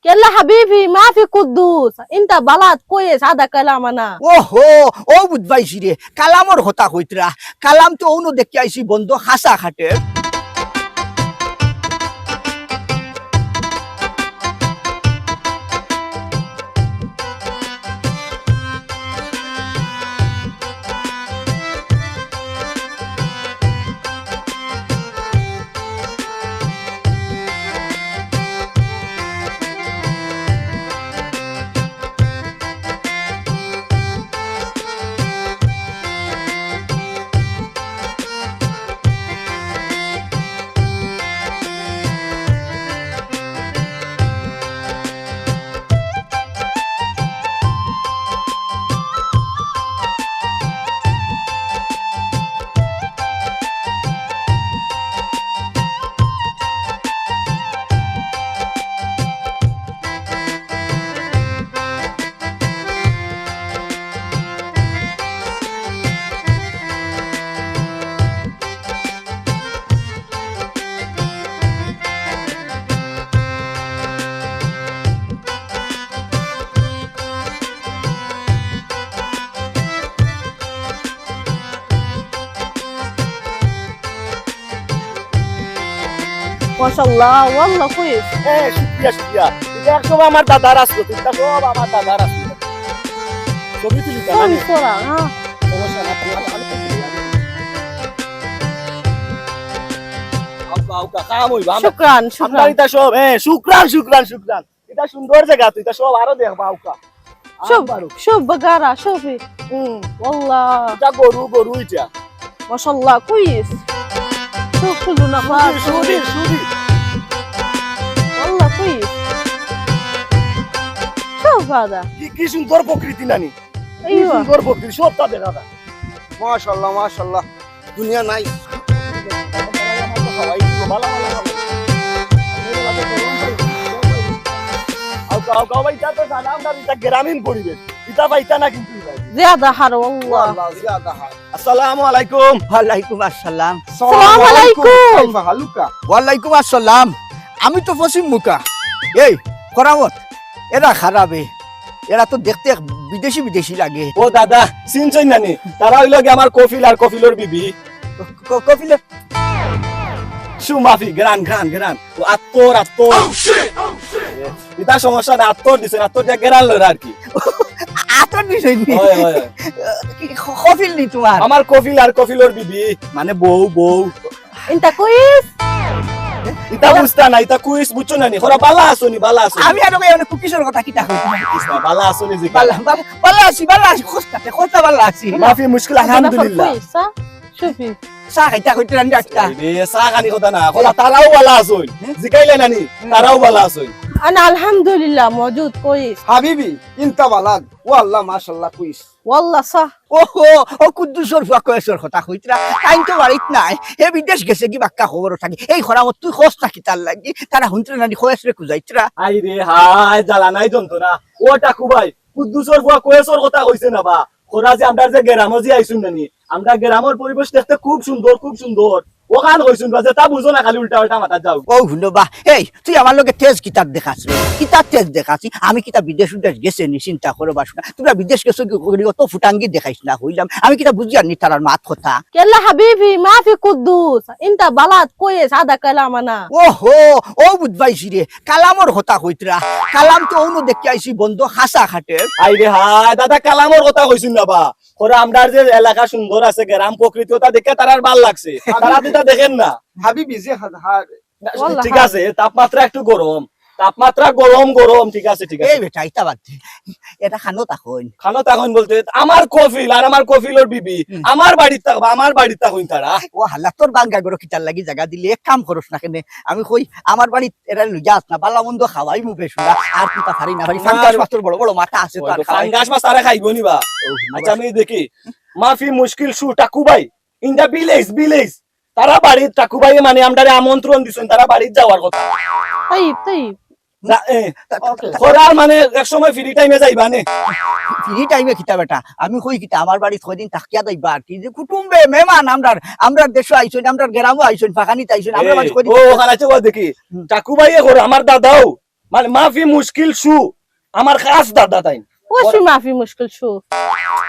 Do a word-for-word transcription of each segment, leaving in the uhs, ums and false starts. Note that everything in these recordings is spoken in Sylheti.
ইয়াল্লা হাবিবি, মাফি কুদ্দুস, ইনতা বালাত কইস আধা কালাম আনা। ওহো, ও বুঝবাইছি রে, কালামর কথা কইতরা। কালাম তো অনো দেখি আইছি বন্ধ, হাসা খাটে। মাশাআল্লাহ, ওয়াল্লাহ কইস। এ, শুকরিয়া, শুকরিয়া। ইটা সব আমার দাদার আসলো, ইটা সব আমার দাদার আসলো। ছবি তুলি, তাই না? ছবি তোলা, হ্যাঁ। সমস্যা নাই, আমি, আমি তুলি, আমি তুলি। আউকা, আউকা, কাম অইবো, আমরা, শুকরান, আমরা শুকরান। ইটা সব, হ্যাঁ, শুকরান, শুকরান, শুকরান। ইটা সুন্দর জাগা তো, ইটা সব আরো দেখবা, আউকা। শুভ, আরো। শুভ গারা, শুভ। হুম। ওয়াল্লাহ। ইটা গরু, গরু ইটা। মাশাআল্লাহ, কইস। শুভ, শুভ না, শুভ, শুভ, শুভ। ওয়াল্লাহ, কইস। শুভ গারা। কি, কি সুন্দর প্রকৃতি নানি। কি আইয়ো। সুন্দর প্রকৃতি, সবটা দেখা যায়। মাশাআল্লাহ, মাশাআল্লাহ। দুনিয়া নাই। আউকা, আউকা, ভাই, ইটা তো জানা আমরা, ইটা গ্রামীণ পরিবেশ। ইটা পাইতা না কিন্তু ইটা। জিয়াদা হার, আল্লাহ। আল্লাহ, জিয়াদা হার। আসসালামু আলাইকুম। ওয়ালাইকুম আসসালাম। আসসালামু আলাইকুম। কাইফা হালুকা? ওয়ালাইকুম আসসালাম। আমি তো পশ্চিম মুখা। এই, করামত, এরা খারাপ, এ। এরা তো দেখতে এক বিদেশি বিদেশি লাগে। ও দাদা, চিনছইন নানি? তারা অইলো গিয়া আমার কফিল আর কফিলর বিবি। ক-, কফিলর? সুমাফি, গ্রান, গ্রান, গ্রান। ও আত্তর, আত্তর। ইটা সমস্যা না, আত্তর দিছে, আত্তর দিয়া গ্রান লইরা আর কি। আতর বিষয় নি? হয়, হয়, হয়। কি ক-, কফিল নি তোমার? আমার কফিল আর কফিলর বিবি, মানে বউ, বউ। ইনতা কুইস? ইতা বুঝতা না, ইতা কুইস বুঝছো না নি? ওরা বালা আছো নি, বালা আছো নি? আমি আরো ভাই অনেক কুকিসর কথা কিতা কই? বালা আছো নি জি? বালা, বালা, বালা আছি, বালা আছি, খোস্তাতে, খোস্তা বালা আছি। মাফি মুশকিল, আলহামদুলিল্লাহ। কুইস, হ্যাঁ? সুফি। চা খাইতা কইতে রান্না একটা। এই রে, চা খানি কথা না, ওলা তারাও বালা আছইন। হ্যাঁ? জিকাইলে নানি, হুম। তারাও বালা আছইন। আনা আলহামদুলিল্লাহ, মজুদ কুইস। হাবিবি, ইনতা বালা, ও আল্লাহ, মাশাআল্লাহ, কুইস। ওয়াল্লাহ সা। ওহো, ও কুদ্দুসর ফুয়া কয়েসর কথা কইতরা। তাইন তো বাড়িত নাই। হে বিদেশ গেছে কি বাক্কা খবর থাকে। এই খরামত তুই খোঁজ না কিতার লাগি। তারা হুনতরা নানি কয়েসরে খুজাইতরা। আই রে হায়, জ্বালা নাই যন্ত্রণা। ও টাকু ভাই, কুদ্দুসর ফুয়া কয়েসর কথা কইছে না বা। খরা যে আমরার যে গেরামো যে আইছুন নানি। আমরার গেরামর পরিবেশ দেখতে খুব সুন্দর, খুব সুন্দর। ওখান কইছুন বা, যেতা বুঝো না, খালি উল্টা পাল্টা মাতাত যাও। ও হুনো বা, এই, তুই আমার লগে তেজ কিতার দেখাস রে? কিতার তেজ দেখাস? আমি কিতা বিদেশ উদেশ গেছে নি, চিন্তা করো বা শোনা। তোমরা বিদেশ গেছো কি করি, অত ফুটাঙ্গি দেখাইস না, কইলাম। আমি কিতা বুঝিয়ার নি তারার মাত কথা? কেল্লা হাবিবি, মাফি কুদ্দুস, ইনতা বালাত কইস আধা কালাম আনা। ওহো, ও বুঝবাইছি রে, কালামর কথা কইতরা। কালাম তো অনো দেখি আইছি বন্ধ, হাসা খাটে। আই রে হায়, দাদা কালামর কথা কইছুন না বা। খরা আমরার যে এলাকা সুন্দর আছে, গেরাম প্রকৃতি, ওটা দেখে তারার ভালা লাগছে। তারা তো ইতা দেখের না। হাবিবি যে হা-, হা-, না, ওয়াল্লাহ, ঠিক হ্যাঁ। আছে, তাপমাত্রা একটু গরম। তাপমাত্রা গরম, গরম, ঠিক আছে, ঠিক আছে। এই বেটা, ইতা বাদ দে। এটা খানো তখন। খানো তখন বলতে আমার কফিল আর আমার কফিলর বিবি, হুম। আমার বাড়িত থাকবা, আমার বাড়িত থাকইন তারা। ও হালা, তোর বাঙ্গা গরো কিতার লাগি জাগা দিলে, এক কাম করস না কেনে? আমি কই, আমার বাড়িত এরা লইয়া আস না, বালা মন্দ খাওয়াইমু বেশি না। আর কিতা পারি না পারি, না, ফাঙ্গাস আর মাছ তোর বড় বড় মাথা আছে তো, ওই আর তো খাওয়াই। ফাঙ্গাস মাছ তারা খাইবো নি বা? ও, আচ্ছা, আমি দেখি, মাফি মুশকিল শু, টাকু ভাই, in the village, village। তারা বাড়িত, টাকু ভাইয়ে মানে আমরারে আমন্ত্রণ দিছইন, তারা বাড়িত যাওয়ার কথা। তাই, তাই। না, এ, ওকে। খরার মানে এক সময় free time-এ যাইবা নে। Free time-এ কিতা বেটা? আমি কই কিতা, আমার বাড়িত কয়দিন থাকিয়া যাইবা আর কি। যে কুটুম্বে, মেহমান আমরার, আমরার দেশো আইছইন, আমরার গেরামো আইছইন, ফাঁকানিত আইছইন, আমরা এ, মাঝে কয়দিন ও, ওখানে আছে, ও দেখি। হুম। টাকু ভাইয়ে খরা, আমার দাদাও। মানে মাফি মুশকিল শু, আমার খাস দাদা তাইন। অউ শু মাফি মুশকিল শু।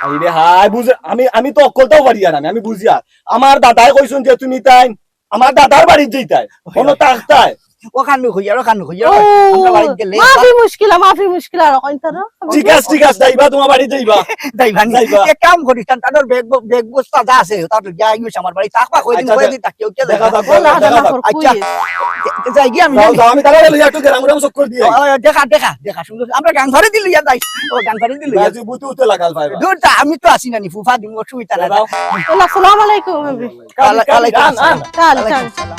আরে হায়, বুঝে, আমি, আমি তো অকলতাও পারি আর আমি, আমি বুঝি আর। আমার দাদায় কইছইন যে তুমি তাইন আমার দাদার বাড়িত যাইতায়, কোনো তাকতায়। অখান কইয়ার, অখান কইয়ার, ও, আমরা বাড়িত গেলে মাফি মুশকিলা, মাফি মুশকিলা, আর কইন তারা। ঠিক আছে, ঠিক আছে, যাইবা, তুমার বাড়িত যাইবা। যাইবা নি? যাইবা। এক কাম করি, তান, তান ব্যাগ ব-, ব্যাগ বস্তা যা আছে, তার লইয়া আইস আমার বাড়িত, থাকবা কয়দিন, আচ্ছা, কয়দিন থাকি, ওকে দেখা যাক, ও, না, দেখা না, যাক। না, কই আচ্ছা, কই? যাই গিয়া আমি। যাও, যাও, আমি তারা লইয়া একটু গ্রাম গ্রাম চক্কর দিয়া। ও, ও, দেখা, দেখা, দেখা, সুন্দর। আমরা গান ধরে দিল ইয়া যাই। ও, গান ধরে দিল ইয়া। বাজু বুতু তো লাগাল পাইবা। দূর তা, আমি তো আছি না নি, ফুফা দিমু, অসুবিধা নাই। যাও। আসসালামু আলাইকুম, ভাবি। কালি, কালি, ওয়ালাইকুম কালি, আসসালাম। কালি, ওয়ালাইকুম কালি। আসসালাম।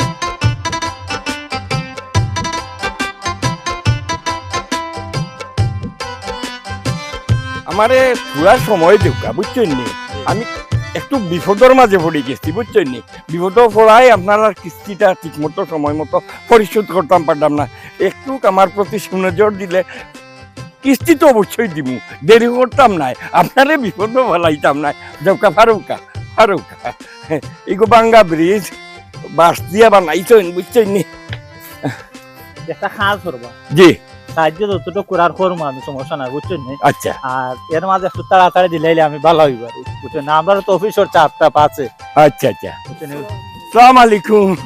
আমারে থুড়া সময় দেউক্কা, বুঝছইন নি? আমি একটু বিপদর মাঝে পড়ি গেছি, বুঝছইন নি? বিপদো পড়ায় আপনারার কিস্তিটা ঠিক মতো সময় মতো পরিশোধ করতাম পারলাম না। একটু আমার প্রতি সুনজর দিলে কিস্তি তো অবশ্যই দিমু, দেরি করতাম নায়, আপনারে বিপদো ফালাইতাম নায়। যাউক্কা, ফারুক্কা, ফারুক্কা। ইগু ভাঙ্গা ব্রিজ, বাঁশ দিয়া বানাইছইন, বুঝছইন নি? একটা কাজ করবা। জি। সাহায্য যতটুকু করার করমু আমি, সমস্যা নাই, বুঝছইন নি? আচ্ছা। আর এর মাঝে একটু তাড়াতাড়ি দিলাইলে আমি ভালা অইবো আর কি, বুঝছইন নি? আমরার তো অফিসর চাপটা আছে। আচ্ছা, আচ্ছা। বুঝছইন নি? সালাম আলাইকুম।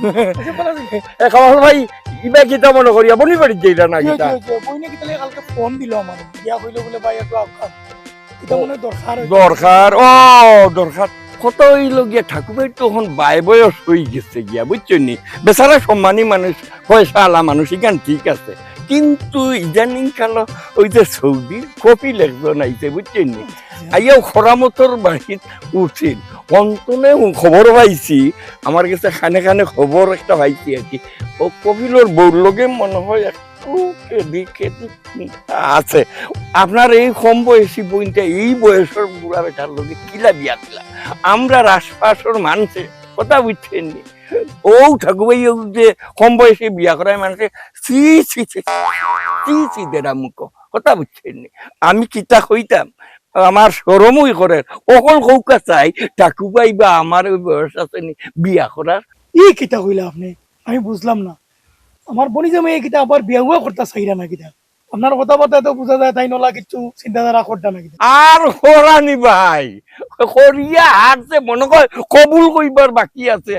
এ, কামাল ভাই, ইবা কিতা মনো করিয়া বইনর বাড়িত যাইরা না কিতা? জি, জি, জি, বইনে কিতা লাগে কালকে ফোন দিল আমারে, দিয়া কইলো বুলে, "ভাই, একটু আউক্কা।" ইটা মনে হয় দরকার অইছে। দরকার, ও, দরকার। কথা অইলো গিয়া, ঠাকুরভাই তো অখন বায় বয়স অইগেছে গিয়া, বুঝছইন নি? বেচারা সম্মানী মানুষ, পয়সাআলা মানুষ, ইখান ঠিক আছে। কিন্তু ইদানিং কালো ওই যে সৌদির কফিল একজন আইছে, বুঝছইন নি? আইয়াও খরামতর বাড়িত উঠছিল। অন্তনে খবর পাইছি, আমার গেছে কানে কানে খবর একটা পাইছি আর কি। ও কফিলর বউর লগে মনে হয় একটু এদিক এদিক আছে। আপনার এই কম বয়সী বইনটা এই বয়সর বুড়া বেটার লগে কিলা বিয়া দিলা? আমরার আশপাশর মানষে কথা বুঝছইন নি? ও ঠাকুরভাই, ও যে কম বয়সে বিয়া করায় মানষে, ছি, ছি, ছি, ছি, ছি, দেরা মুখ, কথা বুঝছইন নি? আমি কিতা কইতাম, আমার শরমই করের। অখন কউক্কা চাই, ঠাকুরভাই বা আমার ওই বয়স আছে নি বিয়া করার? ই কিতা কইলা আপনে? আমি বুঝলাম না। আমার বইন জামাই কিতা আবার বিয়া উয়া করতা চাইরা না কিতা? আপনার কথাবার্তায় তো বুঝা যায় তাইন অলা কিচ্ছু চিন্তাধারা করতা না কিতা। আর করা নি ভাই, করিয়া আর যে মনে কয় কবুল কইবার বাকি আছে।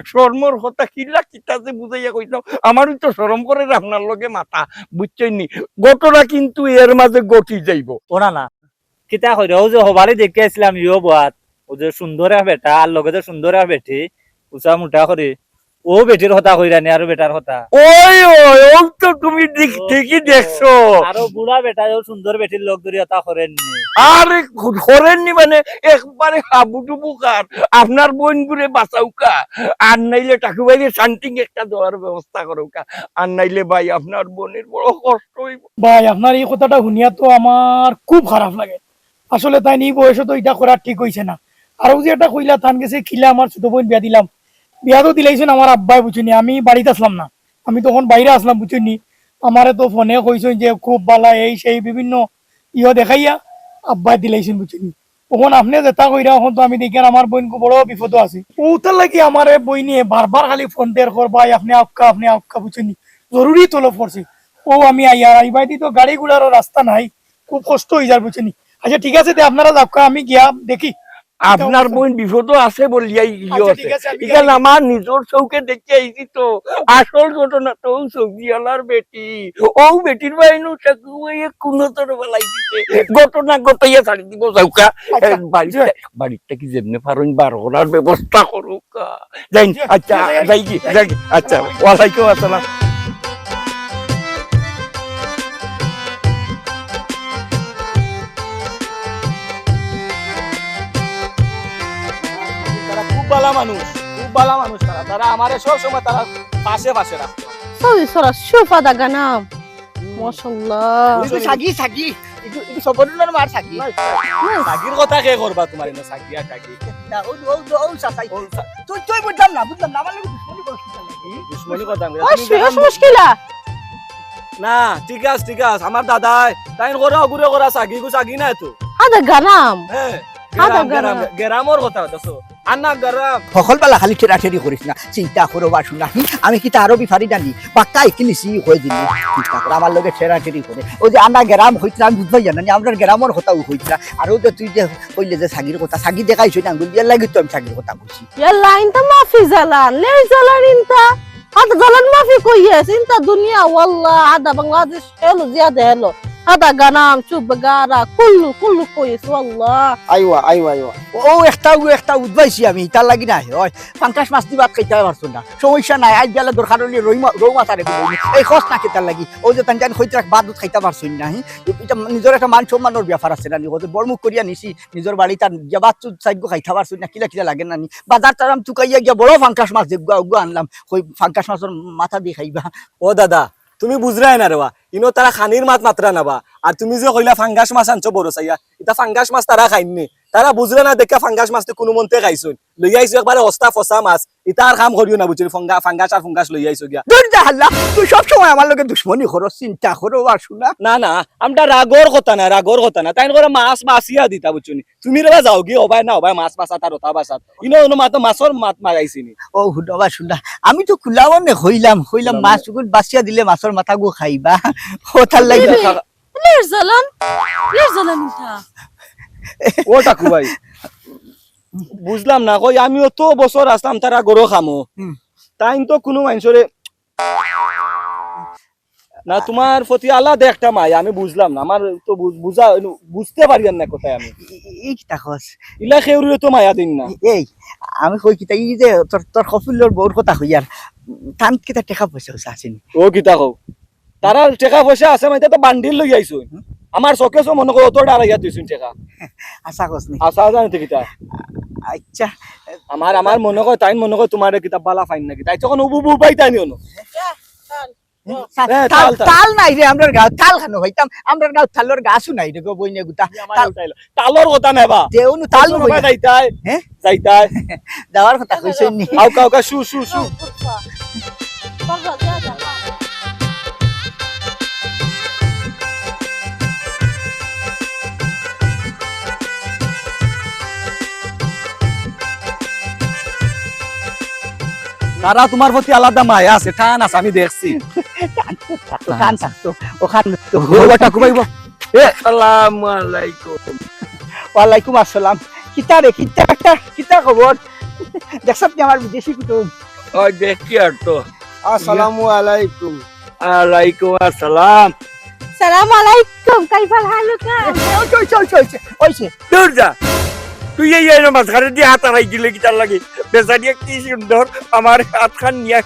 শরমর কথা কিলা কিতা যে বুঝাইয়া কইতাম, আমারও তো শরম করের আপনার লগে মাতা, বুঝছইন নি? ঘটনা কিন্তু এর মাঝে ঘটি যাইবো। ও না না, কিতা কইরা, অউ যে হবারে দেখিয়া আইছিলাম, ইয়ো বওয়াত, অউ যে সুন্দর এক বেটা, আর লগে যে সুন্দর এক বেটি, উচা মুটা করি, অউ বেটির কথা কইরা নি, আরো বেটার কথা। ওই, ওই, অউ তো তুমি ঠিক, ও, ঠিকই দেখছো। আরো বুড়া বেটা, অউ সুন্দর বেটির লগ ধরি কথা করের নি। আরে, করের নি মানে, একবারে হাবুডুবু কার, আপনার বইনগুরে বাঁচাউক্কা, আর নাইলে ঠাকুরভাইরে something একটা দেওয়ার ব্যবস্থা করউক্কা, আর নাইলে ভাই, আপনার বইনর বড় কষ্ট অইবো। ভাই, আপনার এই কথাটা হুনিয়া তো আমার খুব খারাপ লাগে। আসলে তাইন ই বয়সো তো ইটা করা ঠিক অইছে না। আর অউ যে এটা কইলা, তান গেছে কিলা আমার ছোট বইন বিয়া দিলাম, বিয়া তো দিলাইছইন আমার আব্বায়, বুঝছইন নি? আমি বাড়িত আছলাম না, আমি তখন বাইরে আছলাম, বুঝছইন নি? আমারে তো ফোনে কইছইন যে খুব ভালা, এই সেই বিভিন্ন ইয়ে দেখাইয়া আব্বায় দিলাইছইন, বুঝছইন নি? অখন আপনে যেটা কইরা, অখন তো আমি দেখিয়ার আমার বইন খুব বড় বিপদো আছে। অউটার লাগি আমারে বইনে বারবার খালি ফোন দের কর, "ভাই, আপনে আউক্কা, আপনে আউক্কা", বুঝছইন নি? জরুরি তলব করছে। অউ আমি আইয়ার, আইবায়দি তো গাড়ি ঘোড়ারও রাস্তা নাই, খুব কষ্ট অইযার, বুঝছইন নি? আচ্ছা, ঠিক আছে, তে আপনারা যাউক্কা, আমি গিয়া দেখি। আপনার বইন বিপদো আছে বলিয়া ইয়ো আচ্ছা, আছে। ঠিক আছে, আমি ইখান গিয়া আমার নিজর চউখে দেখিয়া আইছি তো। আসল ঘটনা তো অউ সৌদিআলার বেটি। অউ বেটির বাইনু ঠাকুরভাইয়ে কুনতরে ফালাই দিছে। ঘটনা ঘটাইয়া ছাড়ি দিবো, যাউক্কা। আচ্ছা, এ, বাড়িত, জি। বাড়িত থাকি যেমনে পারইন বার করার ব্যবস্থা করউক্কা। যাইন, জি, আচ্ছা, জি, জি, যাইগি, জি। যাইগি। আচ্ছা, ওয়ালাইকুম আসসালাম। তারা খুব ভালা মানুষ, খুব ভালা মানুষ তারা। তারা আমারে সব সময় তারা পাশে পাশে রাখতো। সৌদি সরা সুফা দা গানাম। মাশাআল্লাহ। ইগু সাগি, সাগি। ইগু, ইগু সবরুলর মার সাগি। সাগির কথা কে করবা তুমার ইনো সাগি আর সাগি? না, অউ, অউ, অউ, সাসাই। অউ সা- তুই, তুই বুঝলাম না, বুঝলাম না। আমার লগে দুশমনি করছিস কেনে? দুশমনি কথা আমি অস-, অস-, মুশকিলা। না, ঠিক আছে, ঠিক আছে। আমার দাদায়, তাইন করা অগুরে করা সাগি, ইগু সাগি না তো। আদা গানাম। হ্যাঁ, আদা গানাম, গানাম। গানাম, গানামর কথা, দেখো। আনা গরম। হকল বালা খালি ঠেরাঠেরি করিস না, চিন্তা করো বা শুনা। হুম, আমি কিতা আরবি পারি জানি? বাক্কা একই নিছি কই দিলি। চিন্তা করো, আমার লগে ঠেরাঠেরি করে। ওই যে আনা গরম কইতরা, আমি বুঝবাই জানি, আমরার গরমর কথাউ কইতরা। আর ওই যে তুই যে কইলে যে ছাগির কথা, ছাগি দেখাইছ না, আঙ্গুল দিয়া লাগি তো আমি ছাগির কথা কইছি। ইয়াল্লা, ইনতা মাফি জালান, লের জালান ইনতা। হাদা জালান মাফি কইয়েস, ইনতা দুনিয়া, ওয়াল্লাহ, হাদা বাংলাদেশ হেলো, জিয়া দে হেলো। হাদা গানাম, চুপ গারা, কুল্লু, কুল্লু কইয়েস, ওয়াল্লাহ। আইওয়া, আইওয়া, আইওয়া। ও, ও একটা, ও একটা উদ্বাইছি আমি, ইতার লাগি না, ওই পাঙ্কাশ মাছ দি ভাত খাইতায় পারছো না। সমস্যা নাই, আইজ বেলা দরকার অইলে রই মা-, রৌ মাছ আরে বলি। এই খস না কিতার লাগি। ও যে তান জান খইতরা ভাত দুধ খাইতায় পারছো না, হি? ইটা নিজর একটা মান সম্মানর ব্যাপার আছে না নি? ও যে বড় মুখ করিয়া নিছি, নিজর বাড়িত আর গিয়া ভাত দুধ চাইগু খাইতায় পারছো না, কিলা কিলা লাগে না নি? বাজার তারাম তুকাইয়া গিয়া বড় পাঙ্কাশ মাছ যেগুয়া, ওগুয়া আনলাম। কই পাঙ্কাশ মাছর মাথা দি খাইবা। ও দাদা, তুমি বুঝরায় না রেবা, ইনো তারা খানির মাত মাতরা না বা। আর তুমি যে কইলা পাঙ্কাশ মাছ আনছো বড় চাইয়া, ইতা পাঙ্কাশ মাছ তারা খাইন নি। তারা বুঝরা না দেখিয়া পাঙ্কাশ মাছ তো কুনু মন্তে খাইছইন। লইয়া আইছো একবারে হস্তা ফসা মাছ। ইতা আর কাম করিও না বুঝছো নি, পাঙ্কাশ আর পাঙ্কাশ লইয়া আইছো গিয়া। দূর যা হাল্লা, তুই সব সময় আমার লগে দুশমনি করস, চিন্তা করো আর শুনা। না, না, আমরা রাগর কথা না, রাগর কথা না। তাইন করে মাছ বাছিয়া দিতা বুঝছো নি। তুমি রেবা যাওগি, ওবায় না, ওবায় মাছ বাছাত আর ওতা বাছাত। ইনো, ইনো মাতো মাছর মাত মারাইছি নি। ও, হুনো বা শুনা, আমি তো খুলা মনে কইলাম, কইলাম মাছগুন বাছিয়া দিলে মাছর মাথাগু খাইবা। ওতার লাগি। লের জালান, লের জালান ইনতা। ও টাকু ভাই, বুঝলাম না, কই আমি অত বছর আছলাম তারা গরো খামো। হুম। তাইন তো কুনু মানষরে না, তুমার প্রতি আলাদা একটা মায়া, আমি বুঝলাম না, আমার তো বু-, বুঝা, বুঝতে পারিয়ার না কথায় আমি। ই-, ই-, ই কিতা কস? ইলা কেউরে তো মায়া দিন না। এই, আমি কই কিতা, ই যে তোর, তোর কফিলর বউর কথা কইয়ার, তান কিতা টেকা পয়সা আছে নি? ও কিতা কও? তারার টেকা পয়সা আছে, মানে তো বান্ডিল লই আইছইন। হুম। আমার চোখে তো মনে করো অত ডারাইয়া দিছইন টেকা। আশা কস নি? আশা জানি তো কিতা? আচ্ছা। আমার, আমার মনে কয়, তাইন মনে কয় তুমারে কিতা বালা পাইন নাকি? তাই তখন উবু উবু পাই তাই নিও না। তা-, এ, তাল, তাল, তাল। তাল নাই রে আমরার গাঁও, তাল খানো পাইতাম? আমরার গাঁও তালর গাছও নাই রে গো, বইনে গুতা। ই আমার তাল উঠাইলো। তালর কথা নেবা। দেউনু তাল কত নু সময় কইয়া। যাইতায়? হ্যাঁ? যাইতায়। যাওয়ার কথা কইছইন নি? আউকা, আউকা, শু, শু, শু। তারা তুমার প্রতি আলাদা মায়া আছে, টান আছে, আমি দেখছি। টান থাকতো, টান থাকতো, ওখান তো। ও, ওটা কুবাইব। এ, আসসালামু আলাইকুম। ওয়ালাইকুম আসসালাম। কিতা রে, কিতা, কিতা, কিতা খবর? দেখছত নি আমার বিদেশি কুটুম? ওই দেখি আর তো। আসসালামু আলাইকুম। আলাইকুম আসসালাম। সালাম আলাইকুম, কাইফাল হালুকা? ওই, ওই, ওই, ওই, ওই, ওই। দূর যা। তুই এই, এই মাঝখানে দিয়া হাত আড়াই দিলে কিতার লাগি? বেচারিয়ে কি সুন্দর আমার হাতখান নিয়া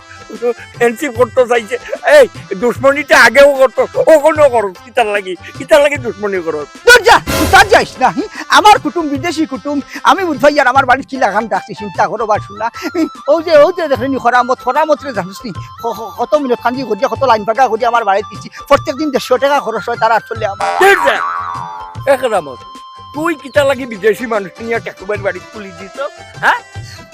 friendship করতো চাইছে। এই, দুশমনিটা আগেও করতো, অখনো করো, কিতার লাগি? কিতার লাগি দুশমনি করো? দূর যা, তুই তার যাইস না, হুম? আমার কুটুম, বিদেশি কুটুম, আমি বুঝাই আর আমার বাড়িত কি লাগান রাখছি, চিন্তা করো বা শুনা। হুম, ও যে, ও যে দেখলি নি, খরামত, খরামত রে জানিস নি? ক-, ক-, কত মিনিট কান্দি করিয়া, কত লাইন ফাঁকা করিয়া আমার বাড়িত দিছি। প্রত্যেক দিন দেড়শো টেকা খরচ অয় তার আসলে আমার। দূর যা। এ খরামত, তুই কিতার লাগি বিদেশি মানুষ নিয়া ঠাকুরবাড়ির বাড়িত খুলি দিছ? হ্যাঁ?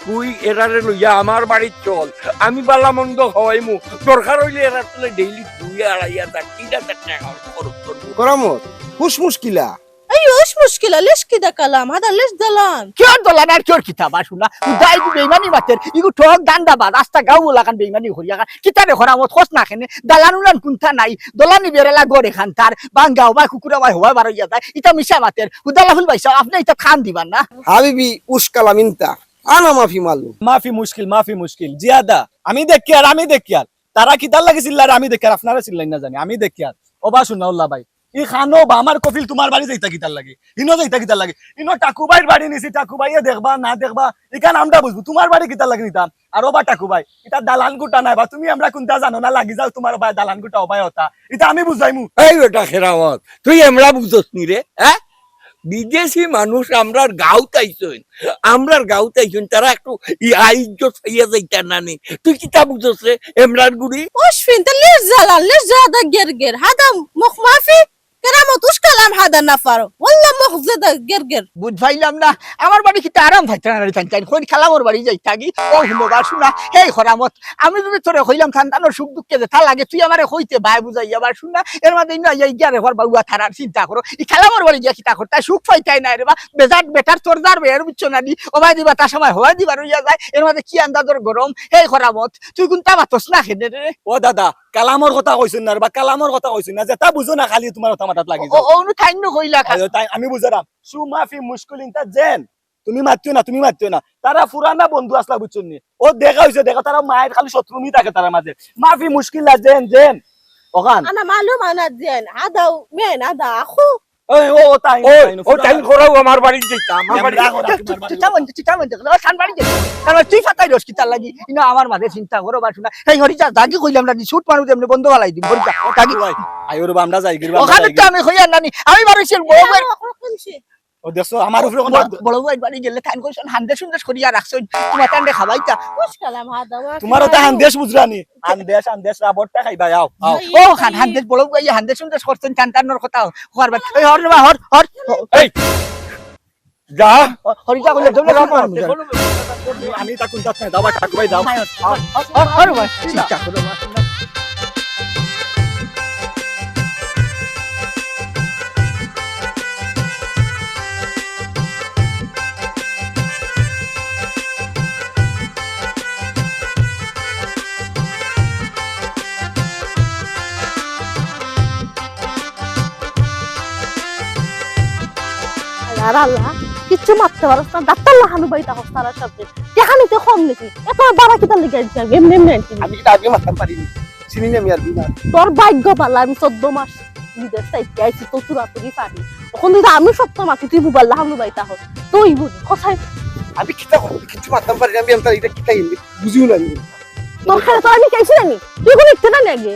তুই এরারে লইয়া আমার বাড়িত চল, আমি বালা মন্দ খাওয়াইমু, দরকার অইলে এরার তলে daily দুই আড়াই হাজার, তিন হাজার টেকা খরচ করমু। খরামত, হুশ মুশকিলা। এই হুশ মুশকিলা, লেশ কিতা কালাম, হাদা লেশ দালান। কিয়র দালান আর কিয়র কিতা বা শুনা? উদাই দি বেইমানি মাতের, ইগু ঠগ ধান্দাবাজ, আস্তা গাঁও লাখান বেইমানি করিয়া খার। কিতা রে খরামত, খোঁজ না কেনে, দালান উলান কুন্তা নাই, দলানি বেড়ালা গড়ে খান তার, বাঙ্গা হবায়, কুকুরা হবায়, হবায় বারইয়া যায়। ইতা মিছা মাতের, হুদালা ফুল বাইসা, আপনে ইতা খান দিবা না। হাবিবি, উস কালাম ইনতা। আনা মাফি মালু। মাফি মুশকিল, মাফি মুশকিল। জিয়াদা, আমি দেখিয়ার, আমি দেখিয়ার। তারা কিতার লাগি চিল্লার, আমি দেখিয়ার, আপনারা চিল্লাইন না জানি, আমি দেখিয়ার। ও বা শুনা, উল্লা ভাই। ই খানো বা আমার কফিল তুমার বাড়ি যাইতা কিতার লাগি? ইনো যাইতা কিতার লাগি? ইনো টাকু ভাইর বাড়ি নিছি, টাকু ভাইয়ে দেখবা, না দেখবা, ইখান আমরা বুঝবো। তুমার বাড়ি কিতার লাগি নিতাম? আর ও বা টাকু ভাই, ইতা দালান গুটা নাই বা, তুমি আমরা কুন্তা জানো না, লাগি যাও তুমার ভাই দালান গুটা, ও ভাই ওতা। ইতা আমি বুঝাইমু। এই বেটা খেরামত, তুই আমরা বুঝছস নি রে, হ্যাঁ? বিদেশি মানুষ আমরার গাঁওত আইছইন, আমরার গাঁওত আইছইন, তারা একটু ই আইজ্জত পাইয়া যাইতা না নি। তুই কিতা বুঝছস রে, এমরার গুড়ি? অশ্বিন, তা লেশ জ্বালা, লেশ জ্বালা গের গের, হাদা মুখ মাফি, কেরামত উস কালাম হাদা না পারো। ওয়াল্লাহ মুখ জেদা গের গের। বুঝ পাইলাম না, আমার বাড়ি কিতা আরাম পাইতা না রে তাইন তাইন। কইন কালামর বাড়ি যাইতাগি। ও হুনো বা শুনা, হেই করামত, আমি যদি তোরে কইলাম সন্তানর সুখ দুঃখে যেতা লাগে, তুই আমারে কইতে বায় বুঝাইয়া বা শুনা, এর মাঝে ইনো আইয়া গিয়া রে হর বাউয়া থারার চিন্তা করো। ই কালামর বাড়ি গিয়া কিতা করতায়, সুখ পাইতায় নায় রে বা, বেজাত বেটার তোর যার বেয়ার বুঝছো না নি, ও ভাই দিবা তার সময় হওয়া দিবা রইয়া যায়, এর মাঝে কি আন্দাজর গরম, হেই করামত, তুই কুনতা মাতস না কেনে রে? ও দাদা, কালামর কথা কইছইন না রে বা, কালামর কথা কইছইন না, যেতা বুঝো না খালি তুমার কথা মাতাত লাগি ও, যাও। ও, অনু থাইন নু কইলা খা- আরে তাই আমি বুঝারাম, শু মাফি মুশকিল ইনতা জেন, তুমি মাতিও না, তুমি মাতিও না, তারা পুরানা বন্ধু আছলা বুঝছো নি, ও দেখা অইছে, দেখা তারা মায়ের খালি শত্রু নি থাকে তারার মাঝে, মাফি মুশকিল না জেন, জেন, ওখান। আনা মালুম আনা জেন, আদাও মেন আদা আখু। ওই, ও, ও, তাই, ওই, তাই, ও, তাই, করাও আমার বাড়ি যাইতা, আমার বাড়ি। এমরা করা তোমার বাড়ি। চিতা বন্ধ, চিতা বন্ধ, ও, তান বাড়ি যাইতা। তার মানে তুই ফাতাই রস কিতার লাগি? ইনো আমার মাঝে চিন্তা করো বা শুনা। এই হরি যা, যাগি কইলাম না, নি শুট মারু দেমনে বন্ধ বালাই দিম, হরি যা, যাগি। ওই, আই ওরে বা, আমরা যাই, গিরি বা, আমরা ওখানে যাই, তো গিরি বা। আমি কইয়ার নানি, আমি বারইছি বড় ভাই। ও দেখছো, আমার উপরে কোন বড়, বড় ভাই বাড়ি গেলে তান কইছইন, হান্দেশ উন্দেশ করিয়া রাখছইন, তোমার তানরে খাবাইতা। উস কালাম হাদা ওয়া তোমার ওটা কিলাম। হান্দেশ বুঝরানি, হান্দেশ, হান্দেশ রাবড়টা খাইবা, আও, আও। ও খান, হান্দেশ বড় ভাই, হান্দেশ উন্দেশ করছইন, তান তানর কথা, হর বাদ। এই হর রে বা, হর, হর। এই, যা। হ-, হরিতা কইলে, দৌড়ে বলো, শুট মারমু, বলো, যাও। বলো, বলো, আমি তা কোনটা আপনি দাও, ভাই, ঠাকুর ভাই, দাও। হর, হর, হর, হর, ভাই, চিন্তা করো না। আর আল্লাহ, কিচ্ছু মাততে পারস না, ডাক্তার লাখান উবাইতা হস তারার সাথে। টেকা নিতে কম নাকি? এত বাড়া কিতার লাগি আনছি আমি? এমনি এমনি আনছি। আমি কিতা আগে মাততাম পারিনি। চিনি না আমি আর বিমার। তোর ভাগ্য ভালা, আমি চৌদ্দ মাস বিদেশ থাকি আইছি, তো তুরাতুরি পারি। অখন যদি আমি সত্য মাতি, তুই বুবার লাখান উবাইতা হস। তুই বুঝ, কোথায়? আমি কিতা করব? কিচ্ছু মাততাম পারি না, আমি, আমি তার এটা কিতা হিন্দি বুঝিও না আমি। তোর খেলা তো আমি চাইছি না নি। তুই কোনো ইচ্ছে না নি আগে।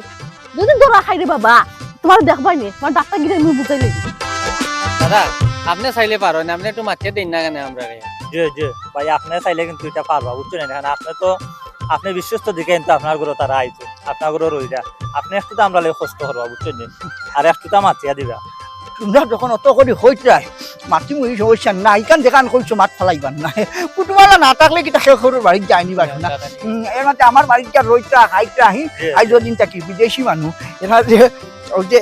যদি ধরা খাই রে বাবা, তোমার দেখবাই নি, তোমার ডাক্তার গিরে আমি বুঝাই লই। দাদা, আপনি চাইলে পারইন, আপনি একটু মাতিয়া দেইন না কেনে আমরারে? জি, জি, ভাই, আপনি চাইলে কিন্তু এটা পারবা, বুঝছইন নি? কারণ আপনি তো, আপনি বিশ্বস্ত দিকে কিন্তু আপনার ঘরো তারা আইছে, আপনার ঘরো রইরা, আপনি একটু তো আমরার লাগি কষ্ট করবা, বুঝছইন নি? আর একটু তো মাতিয়া দিবা। তোমরা যখন অত করি কইতরায়, মাতিমু, ই সমস্যা নাই, ইখান যেখান কইছো মাত ফালাইবার না। কুটুমআলা না থাকলে কিতা কেউ কেউর বাড়িত যায়নি বা না। উম, এর মাঝে আমার বাড়িত গিয়া রইতরা, খাইতরা, হি, জি, আইজ জি। দিন থাকি বিদেশি মানুষ, এরা যে, ওই যে,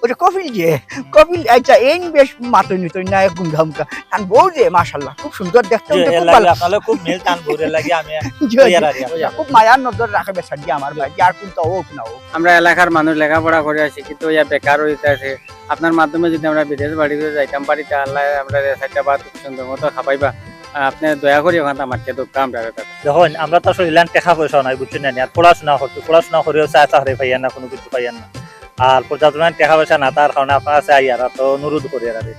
ওই যে কপিল যে, কপিল, আচ্ছা, এই বেশ মাতইন নিতইন না, এক গুমরা মুখা। তান বউ যে, মাশাআল্লাহ, খুব সুন্দর দেখতে, জি, উঠতে এর খুব লাগি ভালা। আপনারও খুব মিল, তান বউর লাগি আমি জি, তৈয়ার জি। আর কি আপনার। খুব মায়ার নজর রাখে বেচারি আমার ভাই, আর কোনটা হোক না হোক। আমরা এলাকার মানুষ লেখাপড়া করিয়া শিক্ষিত অইয়া বেকার অইতাছি, আপনার মাধ্যমে যদি আমরা বিদেশ বাড়ি যাইতাম পারি, তে আল্লায় আমরারে চাইরটা ভাত সুন্দর মতো খাবাইবা। আর আপনি দয়া করি ওখান আমার কে দোকা আমরা দেখইন, আমরা তো আসলে ইলান টেকা পয়সা নাই, বুঝছইন নি? আর পড়াশোনা করতে, পড়াশোনা করিও চা চা হারে পাইয়ার না, কোনো কিছু পাইয়ার না। আর পর্যাপ্ত পরিমাণ টেকা পয়সা না থাকার কারণে আপনার কাছে আইয়ার তো অনুরোধ করি আর কি।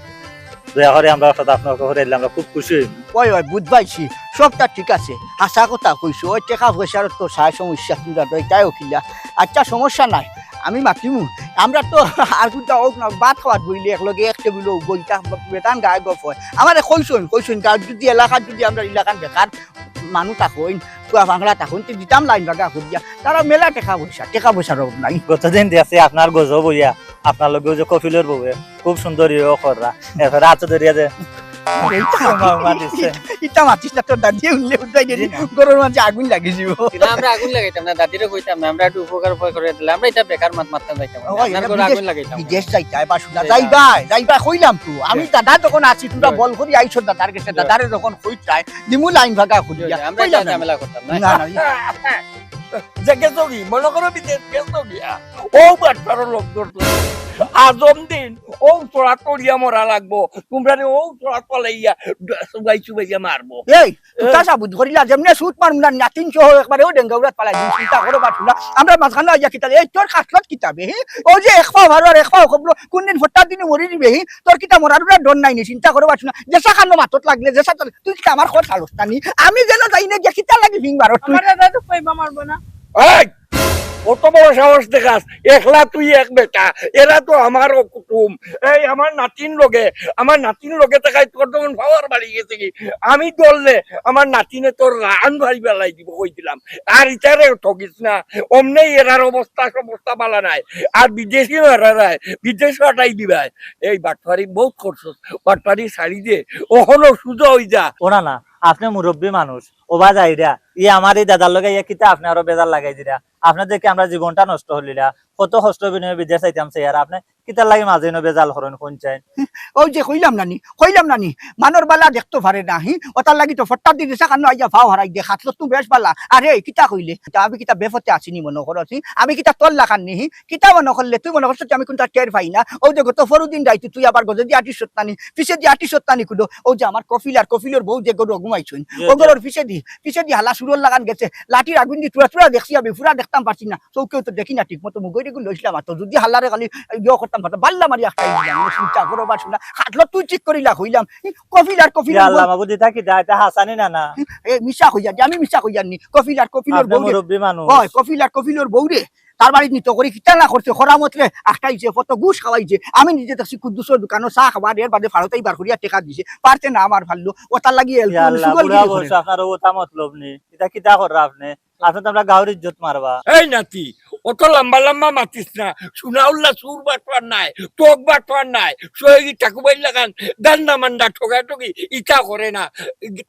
দয়া করি আমরা সাথে আপনার কাছে দিলে আমরা খুব খুশি হইব। ওই, ওই, বুঝ পাইছি, সবটা ঠিক আছে, হাছা কথা কইছো, ওই টেকা পয়সার তো চাই সমস্যা, তোমরা তো এটাই অখিলা। আচ্ছা, সমস্যা নাই, আমি মাতিমু। আমরা তো আর দুটা হোক না, ভাত খাওয়াত বইলে একলগে এক টেবিলও বইতা, বেটাইন গায়ে গফ অয়। আমারে কইছইন, কইছইন, গাঁও যদি এলাকাত যদি আমরা ইলাখান বেকার মানুষ থাকইন, পুয়া পাংলা থাকইন, তে দিতাম লাইন ভাগা করিয়া। তারা মেলা টেকা পয়সা, টেকা পয়সার অভাব নাই। গতদিন দেখছি আপনার গজব অইয়া, আপনার লগে ওই যে কপিলর বউয়ে খুব সুন্দর ইয়ে কররা। এরপরে আতো ধরিয়া যে ইটা মাতিস না, তোর দাদিয়ে উঠলে উঠাই দিলি, জি না। ঘরর মাঝে আগুন লাগি যিবো। না, আমরা আগুন লাগাইতাম না, দাদিরে কইতাম না, আমরা একটু উপকার উপায় করিয়া দিলে, আমরা ইটা বেকার মাত মাততাম যাইতাম না। ওই, আপনার আমরা ঘরো বিদেশ, আগুন লাগাইতাম না। বিদেশ যাইতায় বা শুনা, যাইতাম। যাইবায়, যাইবায়, কইলাম তো। আমি জি। দাদা যখন আছি, তোমরা জি। বল করি আইছো দাদার গেছে, জি। দাদারে যখন কইতায়, দিমু লাইন ভাগা করি। জি, জি, আমরা ইটা ঝামেলা করতাম না। না, না, ইটা যে গেছো কি? মনে করো বিদেশ গেছো গিয়া। ও বাটপারো লোক ধরতো। আজম দিন, ও তোরা তরিয়া মরা লাগবো। তোমরা রে ও তোরা তলাইয়া, সুবাই সুবাইয়া মারবো। এই, তুই এ? তা সাবুত করিলা, যেমনে সুট মারমু না, নাতিন সহ একবারে ও ডেঙ্গাউরাত ফালাই দিমু, চিন্তা করো বা শুনা। আমরা মাঝখানো আইয়া কিতা, এই তোর কাটলত কিতাবে, হে? ও যে এক পাও মারো আর এক পাও কবলো, কোন দিন ফট্টার দিনে মরি দিবে, হে? তোর কিতা মরার উড়া ডর নাই নি, চিন্তা করো বা শুনা। যেসা খানো মাতত লাগলে, যেসা তোর তুই কিতা আমার কথা লস না নি? আমি যেন যাই না গিয়া কিতা লাগি ফিং মারো তুই? আমার দাদা তো কইবা মারবো না। এই! অত বড় সাহস দেখাস, একলা তুই এক বেটা, এরা তো আমারও কুটুম। এই আমার নাতিন লগে, আমার নাতিন লগে থাকায় তোর তখন পাওয়ার বাড়ি গেছে কি? আমি ধরলে আমার নাতিনে তোর রান ভাই বেলাই দিব, কই দিলাম। আর ইতারে ঠগিস না, অমনেই এরার অবস্থা সমস্যা বালা নাই। আর বিদেশি মারা নাই, বিদেশ পাঠাই দিবায়। এই বাটপারি বহুত করছস, বাটপারি ছাড়ি দে, অখনো সুজা অই যা। ওরা না, আপনে মুরব্বি মানুষ, ওবা যাইরা, ই আমার ই দাদার লগে ইয়া কিতা আপনে আরো বেজার লাগাই দিরা। আপনে দেখি আমরার জীবনটা নষ্ট হলিরা, কত কষ্ট বিনিময়ে বিদেশ যাইতাম চাইয়ার, আপনে কিতার লাগি মাঝে ইনো বেজাল করইন, কোন চাইন? অউ যে কইলাম না নি, কইলাম না নি, মানষর বালা দেখতো পারে না, হি? অতার লাগি তো ফট্টার দিন রেশা খানো আইয়া ফাও হারাই দে, খাতলত তো বেশ বালা। আরে, কিতা কইলে? তা আমি কিতা বেফতে আছি নি মনো করো, হি? আমি কিতা তোর লাখান নি, হি? কিতা মনো করলে? তুই মনো করছস যে আমি কুনটা টের পাই না? অউ যে গত পরুদিন রাইতে তুই আবার গজেদি আটিস সত্তানি, পিছেদি আটিস সত্তানি কুদো। অউ যে আমার কফিল আর কফিলর বউ যে গরু ঘুমাইছইন, জি, ও জি। গরুর পিছেদি, পিছেদি হালা সুরর লাগান গেছে, লাঠির আগুন দি তুরা তুরা দেখছি আমি, পুরা দেখতাম পারছি না। চউখেও তো দেখি না ঠিক মতো, মুখের এগুলো লইছিলাম, আর তো যদি হালারে খালি ইয়ে করতাম পারতাম, বাল্লা মারি আটকাই দিলাম। আমি চিন্তা করো বা শুনা, খাটলো তুই ঠিক করিলা কইলাম, ই কফিল আর কফিল ইয়া আল্লাহ, মাবুদ, ইতা কিতা, ইতা হাসানি না, না? এ মিছা কইয়া দি, আমি মিছা কইয়ার নি, কফিল আর কফিলর আপনি বউ রে। মুরব্বি মানুষ। অয়, কফিল আর কফিলর বউ রে। তার বাড়িত নিত করি কিতা না করছে, খরামত রে আটকাইছে, কত ঘুষ খাওয়াইছে। আমি নিজে দেখছি কুদ্দুসর দোকানো চা খাবার, এর বাদে ফাড়তাই বার করিয়া টেকা দিছে, পারতে না আমার ফাল্লু, অতার লাগি এলকু ইয়া আল্লাহ, সুগল বুড়া গিরি বয়স, করে। আপনার অতা মতলব নি, ইতা কিতা কররা আপনি? আপনি তো আমরার গাউর ইজ্জত মারবা। এই নাতি, অত লম্বা লম্বা মাতিস না। সুনাউল্লা চুর বাটপার নায়, ঠগ বাটপার নায়। সৈয়দ ঠাকুবাইর লাখান দান্দা মান্দা ঠগাঠগি ইতা করে না।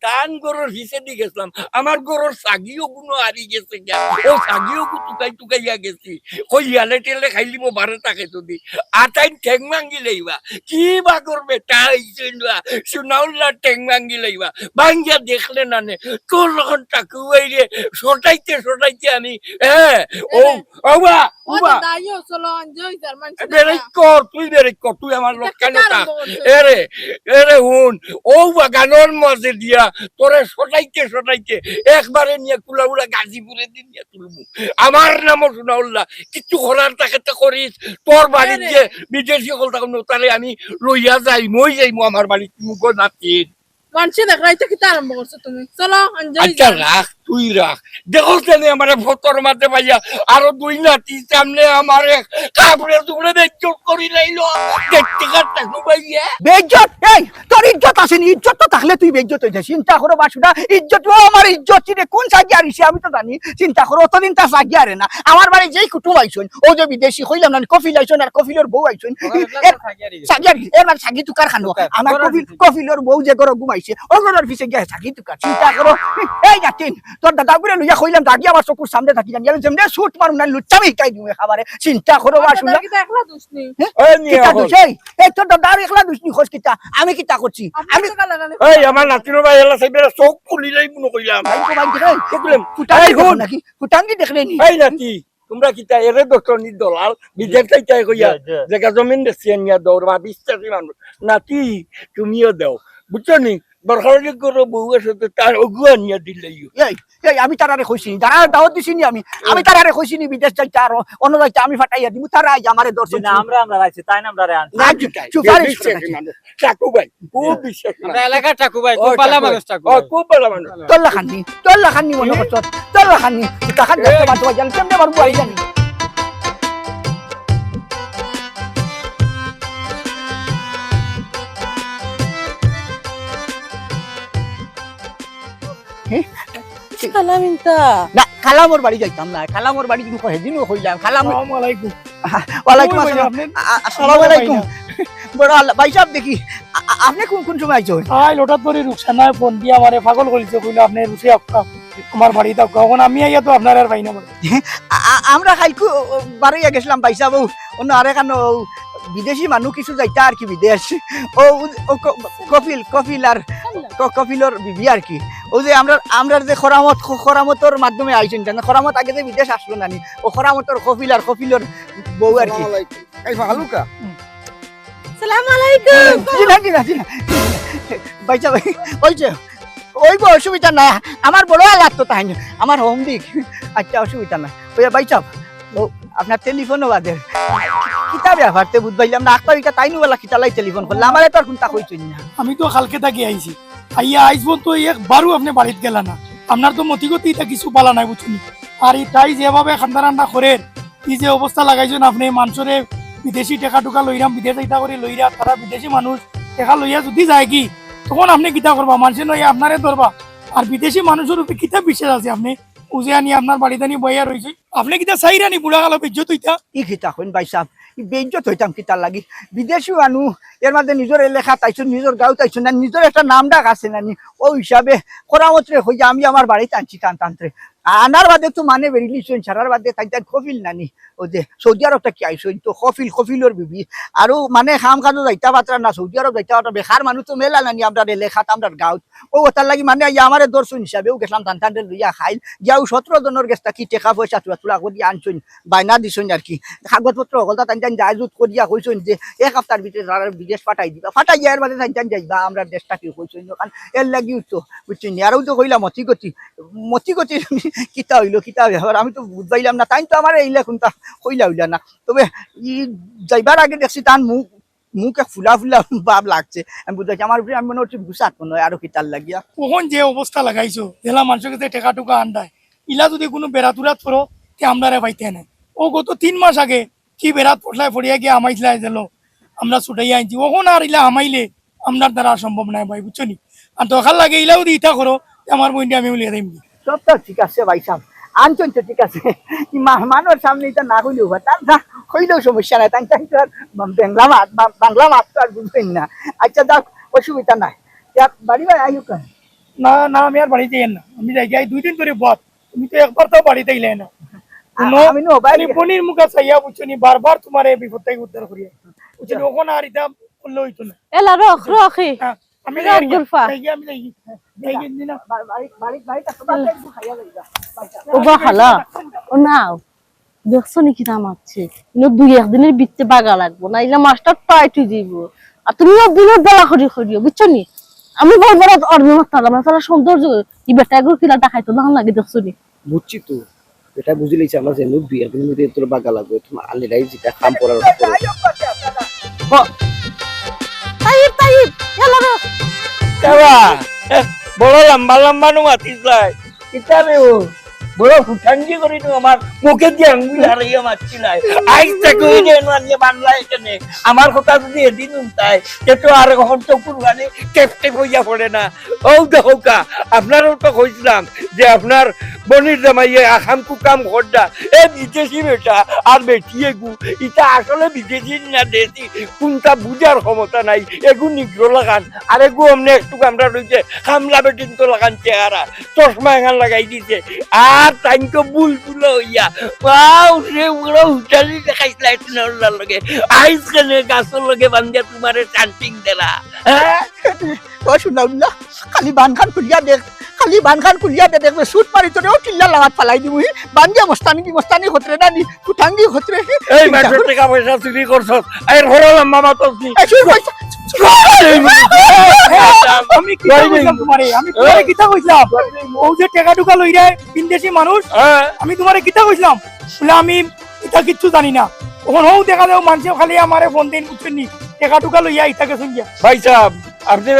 তান গরুর পিছেদি গেছলাম, আমার গরুর ছাগি অগুনো হারি গেছে গিয়া। অউ ছাগি অগু তুকাই তুকাইয়া গেছি। কই ইয়ালে টেলে খাইলিমু বারে থাকে যদি। আতাইন ঠেং ভাঙ্গি লইবা। কি বাগর বেটা অইছইন বা? সুনাউল্লার ঠেং ভাঙ্গি লইবা। ভাঙ্গিয়া দেখলে না নে। তোর লাখান ঠাকুবাইরে সটাইতে সটাইতে আমি, হ্যাঁ, ও, এরে। ও বা, ও ও বা। দাদা, আইও, চলো, enjoy কর, মানুষ বেরেক দেখা। কর, তুই বেরেক কর, তুই আমার ইটা লোক কেন কিতা তা? আরম্ভ করছো? এরে, এরে হুন, অউ বাগানর মাঝে দিয়া তোরে সটাইতে সটাইতে একবারে নিয়া কুলাউড়া গাজীপুরে দি নিয়া তুলমু। আমার নামও সুনাউল্লা, কিচ্ছু করার থাকে তো করিস, তোর বাড়ির এরে। যে বিদেশি হকল থাকইন, তারে আমি লইয়া যাইমুই যাইমু আমার বাড়িত, মুগো নাতিন। মানষে দেখরা, ইটা কিতা আরম্ভ করছো তুমি? চলো, enjoy আচ্ছা, করি। রাখ, তুই রাখ। দেখোস না নি আমারে ফতর মাঝে পাইয়া, আরো দুই নাতি সামনে আমারে কাপড়ে চুপড়ে বেইজ্জত করি লাইলো। দেখতে কার ঠাকুবাইয়ে? বেইজ্জত? এই, তোর ইজ্জত আছে নি? ইজ্জত তো থাকলে তুই বেইজ্জত অইতে। চিন্তা করো বাসুদা, ইজ্জত, ও আমার ইজ্জত রে, কোন সাগি হারিছে আমি তো জানি। চিন্তা করো, অতদিন তা সাগি হারে না। আমার বাড়ি যেই কুটুম আইছইন, অউ যে বিদেশি কইলাম না, কফিল আইছইন আর কফিলর বউ আইছইন। ওরা এর সাগি হারিছে। সাগি হারিছে, এর মানে সাগি তুকার খানো। তুকার, আমার কফিল, কফিলর বউ যে ঘরো ঘুমাইছে, অউ ঘরর পিছে গিয়া সাগি তুকার। চিন্তা করো। এই নাতিন, তোর দাদাগুরে লইয়া কইলাম, দাদি আমার চকুর সামনে থাকি জানি, আমি যেমনে ছুট মারমু না, লুচ্চামি হিকাই দিমু একেবারে। চিন্তা করো, আমার বাসুদা। দাদার কিতা একলা দোষ নি? হ্যাঁ? এই নিয়ে কিতা এখন। দোষ? এই, এই তোর দাদার একলা দোষ নি, খোঁজ কিতা? আমি কিতা করছি? আপনি আমি তো গালাগালি এই করছেন। আমার নাতিনর বায় এলা সাইবেলা চোখ খুলি লাই মনে কইলাম। ভাই, ভাই, ভাই। চোখ খুলিলাম। ফুটানি এই দেখো হুন। নাকি? ফুটানি দেখলে নি? এই নাতি, তোমরা কিতা এরে দোষ নি দলাল? বিদেশ যাইতায় কইয়া। জি, জি। জাগা জমিন বেচিয়া নিয়া দৌড়বা, বিশ্বাসী মানুষ। নাতি, তুমিও দেও। বুঝছো নি? দরকার অইলে ঘরো বউ আছে তো তার অগু আনিয়া দিলাইও। এই, এই, আমি তারারে কইছি নি, তারারে দাওয়াত দিছি নি আমি? আমি তারারে কইছি নি বিদেশ যাইতা আর অন্য যাইতা আমি ফাটাইয়া দিমু, তারা আইয়া আমারে ধরছে। জি না, আমরা, আমরা আইছি, তাই না আমরারে আনছে। না, না, জি, তাই। সুপারিশ বিশ্বাসী করেছি। মানুষ। ঠাকুবাই, খুব হ্যাঁ। বিশ্বাসী আমরা মানুষ। এলাকার ঠাকুবাই, ও, খুব ভালা ঠাকুবাই। মানুষ ঠাকুবাই। ও, খুব ভালা মানুষ। তোর লাখান নি, তোর লাখান নি মনে হুম? করছস, তোর লাখান নি। তুই তাকান এ। দেখতে পারতো ভাই, জানি, কেমনে আমার বুয়াই জানি। হে? কালাম ইনতা। না, কালামর বাড়ি যাইতাম না। কালামর বাড়ি কিন্তু হেদিনও কইলাম। কালাম আসসালামু আলাইকুম। ওয়ালাইকুম কই ভাই আসসালাম। আপনি? আ-, আ-, আসসালামু কই ভাই আলাইকুম। না? বড় আল্লাহ, ভাই সাহেব দেখি, আ-, আ-, আপনি কোন, কোন সময় আইছেন? আই, হঠাৎ করে রুকসানায় ফোন দিয়া আমারে পাগল করিছে, কইলো, "আপনি রুশে আউক্কা, আমার বাড়িত আউক্কা।" অখন আমি আইয়া তো আপনারে আর পাই না বলে। আ-, আ-, আমরা কাইলকু বারইয়া গেছিলাম, ভাই সাহেব, ও, অন্য আরেকখান, ও, বিদেশি মানুষ কিছু যাইতা আর কি বিদেশ। ও, ও, ক-, কফিল, কফিল আর ক-, কফিলর বিবি আর কি। ও যে আমরা, আমরা যে খরামত, খ-, খরামতর মাধ্যমে আইছেন, জানেন, খরামত আগে যে বিদেশ আসলো না নি, ও খরামতর কফিল আর কফিলর বউ আর কি। আসসালামু আলাইকুম। এই, হালুকা। সালাম আলাইকুম। জি না, জি না, জি না। ভাই সাহেব, ওই যে, ওই গো, অসুবিধা নাই। আমার বড় হালাত তো তাই না। আমার হোম দিক। আচ্ছা, অসুবিধা নাই। ওই ভাই সাহেব, ও, আপনার টেলিফোনও বাজে। কিতা ব্যাপার তে বুঝ পাইলাম না। আক্তার ইটা তাইনু বলা কিতা লাই টেলিফোন করলা। আমারে তো আর কোনটা কইছইন না। আমি তো কালকে থাকি আইছি। আইয়া আইজ পর্যন্ত একবারও আপনি বাড়িত গেলা না। আপনার তো মতিগতি ইটা কিছু বালা নাই বুঝছনি। আর ইতায় যেভাবে কান্দা-কান্দা করের, ই যে অবস্থা লাগাইছইন আপনে, মানষরে বিদেশি টেকা-টুকা লইরাম, বিদেশ ইতা করি লইরা, তারা বিদেশি মানুষ টেকা লইয়া যুদি যায়গি, তখন আপনে কিতা করবা? মানষে নয় আপনারে ধরবা। আর বিদেশি মানুষর উপরে কিতা বিশ্বাস আছে আপনে? উজে আনি আপনার বাড়িত আনি বইয়া রইছে। আপনে কিতা চাইরা নি বুড়া কালো বেইজ্জত অইতা? ই কিতা কইন ভাইসাব? ই বেইজ্জত অইতাম কিতার লাগি? বিদেশি মানুষ, এর মাঝে নিজর এলাকাত আইছইন, নিজর গাঁওত আইছইন না, নিজর একটা নাম ডাক আছে না নি? অউ হিসাবে করামতরে কইয়া আমি আমার বাড়িত আনছি তান তানরে। আনার বাদে তো মানে বেরিলিছইন, ছাড়ার বাদে তাইন তাইন কফিল না নি? অউ যে সৌদি আরব থাকি আইছইন তো কফিল, কফিলর বিবি। আরো মানে কাম কাজো যাইতা পারতা না, সৌদি আরব যাইতা পারতা, বেকার মানুষ তো মেলা না নি আমরার এলাকাত, আমরার গাঁওত। অউ অতার লাগি মানে আইয়া আমারে ধরছইন হিসাবে, অউ গেছলাম তান তানরে লইয়া খাইল। গিয়া অউ সতরো জনর গেছ থাকি টেকা পয়সা চুরা চুরা করি আনছইন, বায়না দিছইন আর কি। কাগজপত্র হকলতা তান তান জায়জুত করিয়া কইছইন যে এক হাপ্তার ভিতরে তারারে বিদেশ ফাটাই দিবা। ফাটাইয়া এর বাদে তান তান যাইবা আমরার দেশ থাকি কইছইন। অখান এর লাগিউ তো, বুঝছইন নি? আরও তো কইলা মতি গতি, মতি গতি কিতা অইলো, কিতা ব্যাপার, আমি তো বুঝাইলাম না। তাইন তো আমারে ইলা কুনতা কইলা অইলা না। তবে ই যাইবার আগে দেখছি তান মুখ, মুখ এক ফুলা ফুলা ভাব লাগছে। আমি বুঝাইছি, আমার উপরে আমি মনে করছি গুছাত মনে হয় আরো কিতার লাগিয়া। অখন যে অবস্থা লাগাইছো, যেলা মানষর গেছে টেকা-টুকা আন্দায়, ইলা যুদি কুনু বেড়াত-উড়াত পড়ো, তে আমরারে পাইতায় নায়। অউ গত তিন মাস আগে কি বেড়াত পড়লায়, পড়িয়া গিয়া হামাইছলায় যেলো, আমরা ছুটাইয়া আনছি। অখন আর ইলা হামাইলে আমরার দ্বারা আর সম্ভব নায় ভাই, বুঝছো নি? আর দরকার লাগে ইলা যুদি ইতা করো, তে আমার বইনরে আমি উলিয়া দিমু। সব তো ঠিক আছে ভাইসাব, আনছইন তো ঠিক আছে। ই মেহমানর সামনে ইতা না কইলেও অয়, তান না কইলেও সমস্যা নাই, তান তান তো আর বাংলা মাত, বা-, বাংলা মাত তো আর বুঝইন না। আচ্ছা যাউক, অসুবিধা নাই। ইয়া, বাড়ি ভাই আইও কেন? না, না, আমি আর বাড়িত যাইয়ার না, আমি যাইগি, দুই দিন ধরি বত, তুমি তো একবার তো বাড়িত আইলায় না। আ-, হুনো, আমি নো, বাইরে খালি বইনর মুখে চাইয়া, বুঝছো নি, বারবার তুমারে বিপদ থাকি উদ্ধার করিয়া, বুঝছো নি, অখন আর ইতা করলে অইতো না। এলা রখ, রখ, ই। হ্যাঁ, আমি রখ যাইগি, গুলফা। যাইগি, আমি যাইগি। যাইগি, দিনা। বাড়ি, বাড়ি, বাড়ি, বাড়ি, বাড়ি, একটু খাইয়া যাইবা। ও বা খালা, ও নাও। দেখছো নি কিতা মাতছে? ইনো দুই একদিনর ভিতরে বাগা লাগবো, নাইলে মাস্টার টাইট অই যাইবো। আর তুমি অউ দিনর বেলা করি করিও, বুঝছো নি? আমি বলবো না, আর আমি মাততাম না, তারা সৌন্দর্য, ই বেটা এগুলো কিলা দেখাইতো না লাগে, দেখছো নি? বুঝছি তো, বেটা বুঝিলাইছে আমরা যেন দুই একদিনর ভিতরে তোর বাগা লাগবো, তুমি আলিরাই যেটা কাম করার উপরে। হ। তাইব, তাইব, এলা রে। এ বা, এ, বড় লম্বা লম্বা নু মাতিস লাই। কিতা রে ও? বড় হুটাঙ্গি করি নু আমার মুখে দিয়া আঙ্গুল হারাইয়া মারছি লাই। আইজ থাকি অউ যে এনো আনিয়া বানলা এখানে। আমার কথা যুদি এদিন হুনতায়, তে তো আর অখন তো কুরবানি টেপ টেপ অইয়া পড়ে না। অউ দেখউক্কা, আপনারেও তো কইছলাম যে আপনার বইনর জামাইয়ে আকাম কুকাম কররা। এ বিদেশি বেটা আর বেটি এগু, ইতা আসলে বিদেশি না দেশি, কুনটা বুঝার ক্ষমতা নাই। এগু নিগ্রো লাখান, আর এগু অমনে একটুক আমরার অউ যে কামলা বেটিন্তর লাখান চেহারা, চশমা এখান লাগাই দিছে। আর তাইন তো বুলবুলা অইয়া, ওয়াও, সে বড় হুটারি দেখাইছলা এতনে আল্লার লগে। আইজ কেনে গাছর লগে বান্ধিয়া তুমারে চান্টিং দেরা, হ্যাঁ? ও সুনাউল্লাহ, খালি বানখান খুলিয়া দেখ, খালি বানখান খুলিয়া দে, দেখবে সুট মারি তোরে অউ টিল্লা লামাত ফালাই দিমু। হি, বান্ধিয়া মস্তানি কি মস্তানি খতরে না নি, কুটাঙ্গি খতরে। এই মানষর টেকা পয়সা চুরি করছস, এর ঘরে লম্বা মাতস নি। এই চুর পয়সা। এই মুহূর্তে আমি কিতা কইছলাম তুমারে? আমি তুমারে কিতা কইছলাম? অউ যে টেকা-টুকা লইরা বিদেশি মানুষ, হ্যাঁ। আমি তুমারে কিতা কইছলাম? বুলে আমি ইতা কিচ্ছু জানি না। অখন অউ দেখা যায় মানষে খালি আমারে ফোন দেইন, বুঝছইন নি? টেকা-টুকা লইয়া ইতা গেছইন গিয়া। ভাইসাব, আপনে,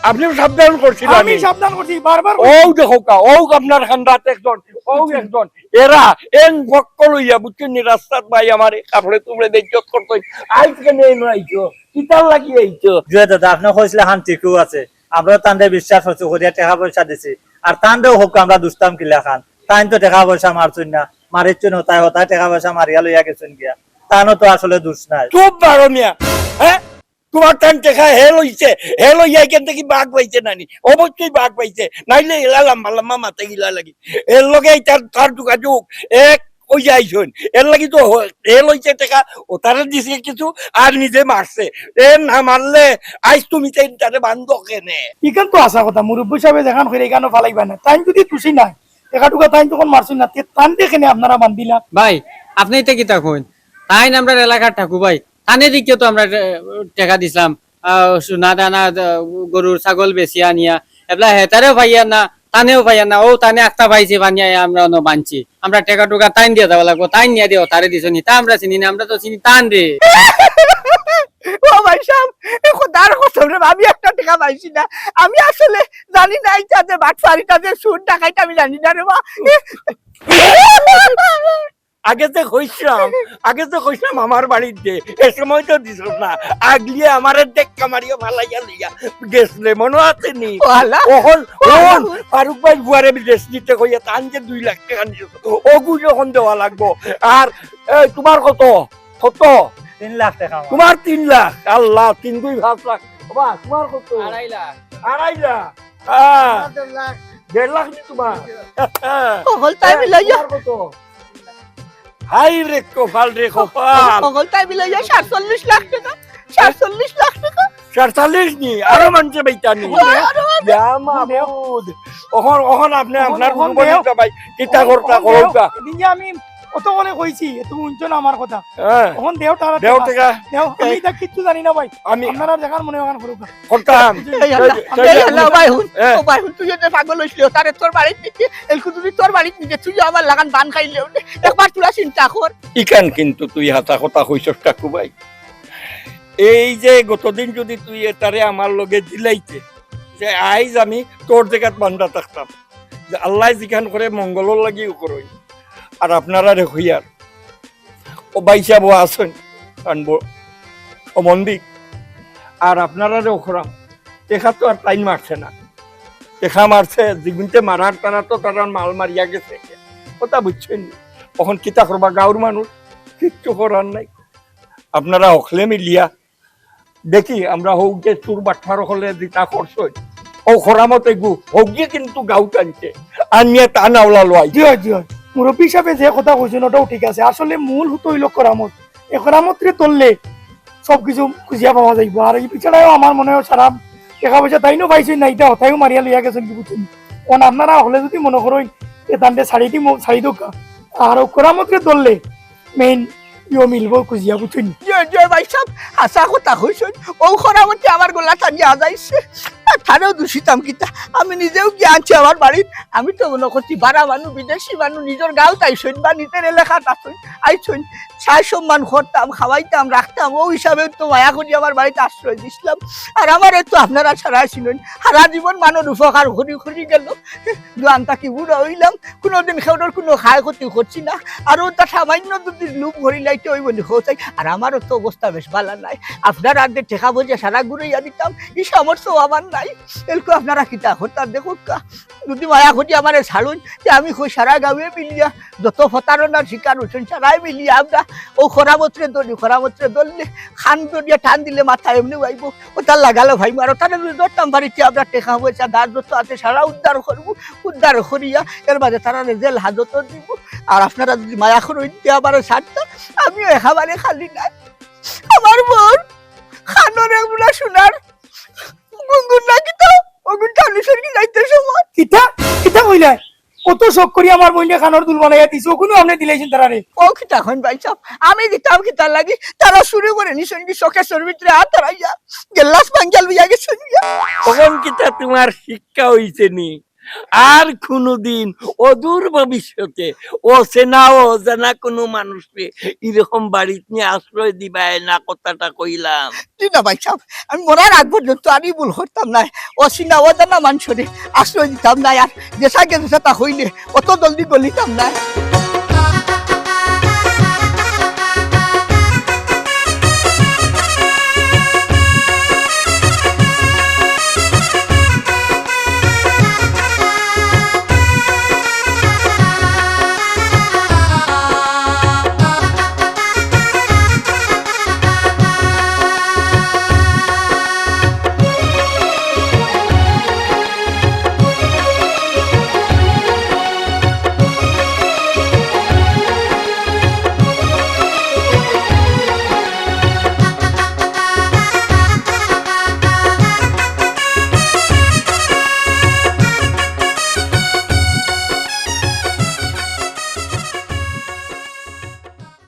আপনেও সাবধান করছিলা আমি নি? সাবধান করছি, বারবার করছি। অউ দেখউক্কা, অউ আপনার কান্দাত একজন, অউ একজন। এরা এন পক্ষ লইয়া, বুঝছইন নি, রাস্তাত ভাই আমারে কাপড়ে-তুপড়ে বেইজ্জত করছইন। আইজ কেনে এনো আইছো? কিতার লাগি আইছো? জুয়েল দাদা, আপনে কইছলা খান ঠিকউ আছে। আমরা তানরে বিশ্বাস করছি, করিয়া টেকা-পয়সা দিছি। আর তানরেও কউক্কা আমরা দুষতাম কিলাখান। তাইন তো টেকা-পয়সা মারছইন না, মারিছইন হতায়, হতায় টেকা-পয়সা মারিয়া লইয়া গেছইন গিয়া। তানও তো আসলে দুষ নাই। চুপ মারো মিয়া, হ্যাঁ? তুমার তান টেকা হে লইছে, হে লইয়া ইখান থাকি বাঘ পাইছে না নি? অবশ্যই বাঘ পাইছে, নাইলে এলা লম্বা লম্বা মাতে গিলা লাগি। এর লগে ইতার তার যোগাযোগ এক অইয়া আইছইন, এর লাগি তো হ-, হে লইছে টেকা, অতারে দিছে কিছু, আর নিজে মারছে। এ না মারলে আইজ তুমি তাইন তারে বান্ধো কেনে? ইখান তো হাছা কথা, মুরব্বি সাবে যেখান কইরা ইখানো ফালাইবা না, তাইন যুদি দুষী নায়, টেকা-টুকা তাইন যখন মারছইন না, তে তানরে কেনে আপনারা বান্ধিলা? ভাই, আপনে ইতা কিতা কইন? তাইন আমরার এলাকার ঠাকু ভাই, তানে দেখিয়া তো আমরা টে-, টেকা দিছলাম, আহ, সোনা দানা, আহ, গরু ছাগল বেচিয়া আনিয়া, এবলা হেতারেও পাইয়ার না, তানেও পাইয়ার না, অউ তানে আখতা পাইছে বানিয়া আমরা অনো বানছি। আমরা টেকা-টুকা তাইন দিয়া যাওয়া লাগবো, তাইন নিয়া দিয়া অতারে দিছইন নি, তা আমরা চিনি না, আমরা তো চিনি তানরে। ও ভাইসাব, এ খোদার কসম রে, আমি একটা টেকা পাইছি না, আমি আসলে জানি না, ইটা যে বাটপার, ইটা যে চুর ডাকাইত, আমি জানি না রে বা। আগে যে কইছলাম, আগে যে কইছলাম আমার বাড়িত দে, এ সময় তো দিছস না। আগলিয়ে আমারে ধাক্কা মারিয়া ফালাইয়া লইয়া গেছলে, মনো আছে নি? ও আল্লাহ। অখন, ও আল্লাহ। অখন ফারুক ভাইর বুয়ারে বিদেশ নিতে কইয়া তান যে দুই লাখ টেকা নিছস, অগুইন অখন দেওয়া লাগবো। আর এই, তুমার কত? কত? তিন লাখ টেকা আমার। তুমার তিন লাখ। আল্লাহ, তিন দুই পাঁচ লাখ। বাবা, তুমার কত? আড়াই লাখ। আড়াই লাখ। হ্যাঁ। আমার দেড় লাখ। দেড় লাখ নি তুমার? হকলতায় মিলাইয়া। তুমার কত? হায় রে কপাল রে কপাল। হকলতায় মিলাইয়া সাতচল্লিশ লাখ টেকা। সাতচল্লিশ লাখ টেকা। সাতচল্লিশ নি? আরো মানষে বাইতা নি? ও, আরো মানষে। ইয়া মাবুদ। অখন, অখন আপনে অখন, আপনার অখন গুরু বলি দেও। ভাই, কিতা অখন, করতা, অখন দেও। করতা। এদিন যে আমি কত করে কইছি, এ তুমি হুনছো না আমার কথা। হ্যাঁ। অখন দেও তাড়াতাড়ি দেও বা। টেকা। দেও, আমি এই ইতা কিচ্ছু জানি না ভাই। আমি আপনারা যেখান মনে অখান করুক। করতাম। এই আল্লাহ, এই এই আল্লাহ, আল্লাহ। ভাই হুন, হ্যাঁ। ও ভাই হুন, তুই যে পাগল অইছলি, তারে তোর বাড়িত নিতে, এলকু যদি তোর বাড়িত নিতে, তুই আমার লাখান বান খাইলে অইলে, একবার তুরা চিন্তা কর। ইখান কিন্তু তুই হাছা কথা কইছস কাকু ভাই। এই যে গতদিন যদি তুই এতারে আমার লগে দিলাইতে, যে আইজ আমি তোর জাগাত বান্দা থাকতাম, যে আল্লায় যেখান করে মঙ্গলর লাগিউ করইন। আর আপনারারে কইয়ার, ও ভাইসাব আছইন, আনবো, ও মন্দির, আর আপনারারে কইরাম, টেকা তো আর তাইন মারছে না, টেকা মারছে, যেগুনতে মারার তারা তো তারার মাল মারিয়া গেছে, কথা বুঝছইন নি? অখন কিতা করবা গাঁওর মানুষ, কিচ্ছু করার নাই। আপনারা হকলে মিলিয়া দেখি আমরা হউক যে চুর বাটপার অকলে যেতা করছইন, ও করামত এগু হউক যে কিন্তু গাঁওত আনছে, আনিয়া তা নাওলা লওয়াই। জি অয়, জি অয়। মুরব্বি হিসাবে যে কথা কইছইন, ওটাও ঠিক আছে। আসলে মূল হুতো অইলো করামত। এ করামতরে ধরলে সব কিছু খুঁজিয়া পাওয়া যাইবো। আর ই বেচারায়ও আমার মনে অয় সারা টেকা পয়সা তাইনও পাইছইন না, ইতা হতাইও মারিয়া লইয়া গেছইন কি বুঝছইন। অখন আপনারা হকলে যদি মনে করইন, এ তানরে ছাড়ি দিমু, ছাড়ি দেউক্কা। আর ও করামতরে ধরলে main ইয়ো মিলবো খুঁজিয়া, বুঝছইন নি? জি, জি, ভাইসাব, হাছা কথা কইছইন। ও করামতে আমার গলা টানিয়া আজাইছে। আর তারেও দুষিতাম কিতা? আমি নিজেউ গিয়া আনছি আমার বাড়িত। আমি তো মনো করছি বারা মানুষ, বিদেশি মানুষ, নিজর গাঁওত আইছইন বা নিজর এলাকাত আছইন, আইছইন। সাজ সম্মান করতাম, খাওয়াইতাম, রাখতাম, অউ হিসাবে তো মায়া করি আমার বাড়িত আশ্রয় দিছলাম। আর আমারে তো আপনারা সারায় চিনইন, সারা জীবন মানষর উপকার করি করি গেল। জোয়ান থাকি বুড়া অইলাম, কুনুদিন কেউর কুনু ক্ষয় ক্ষতি করছি না। আর অতা সামান্য যদি লোভ করিলাইতে অইবো নি কও চাই। আর আমারও তো অবস্থা বেশ ভালা নায়। আপনারার যে টেকা পয়সা সারা ঘুরাইয়া দিতাম, ই সামর্থ্য আমার নাই। এলকু আপনারা কিতা করতা দেখউক্কা। যদি মায়া করি আমারে ছাড়ইন, তে আমি কই সারা গাঁওয়ে মিলিয়া যত প্রতারণার শিকার অইছইন, সারায় মিলিয়া আমরা ও করামতরে ধরি, করামতরে ধরলে কান ধরিয়া টান দিলে মাথা এমনেউ আইবো। অতার লাগালো ভাই মারো, তারে যদি ধরতাম পারি, তে আমরা টেকা পয়সা ধার যত আছে সারা উদ্ধার করমু, উদ্ধার করিয়া এর বাদে তারারে জেল হাজতো দিমু। আর আপনারা যদি মায়া করইন, তে আমারে ছাড়তা, আমিও একেবারে খালি নায়। আমার বউর কানর এগুলা সোনার গুনগুন না কিতা, অগুন টানি সরকি যাইতে সময়। কিতা? কিতা কইলায়? কত শখ করি আমার বইনরে কানর দুল বানাইয়া দিছি, অগুনও আপনে দিলাইছইন তারারে। ও কিতা কইন ভাইসাব, আমি দিতাম কিতার লাগি? তারা চুরি করি নিছইন গি শোকেসর ভিতরে আত হারাইয়া, গেলাস ভাঙ্গিয়া লইয়া গেছইন গিয়া। অখন কিতা তুমার শিক্ষা অইছে নি? আর কুনুদিন অদূর ভবিষ্যতে অচেনা অজানা কুনু মানুষরে ইরকম বাড়িত নি আশ্রয় দিবায় না, কথাটা কইলাম। জি না ভাইসাব, আমি মরার আগ পর্যন্ত আর ই ভুল করতাম নায়। অচিনা অজানা মানষরে আশ্রয় দিতাম নায়, আর যেসাগে যেসাতা অইলে অত জলদি গলিতাম নায়।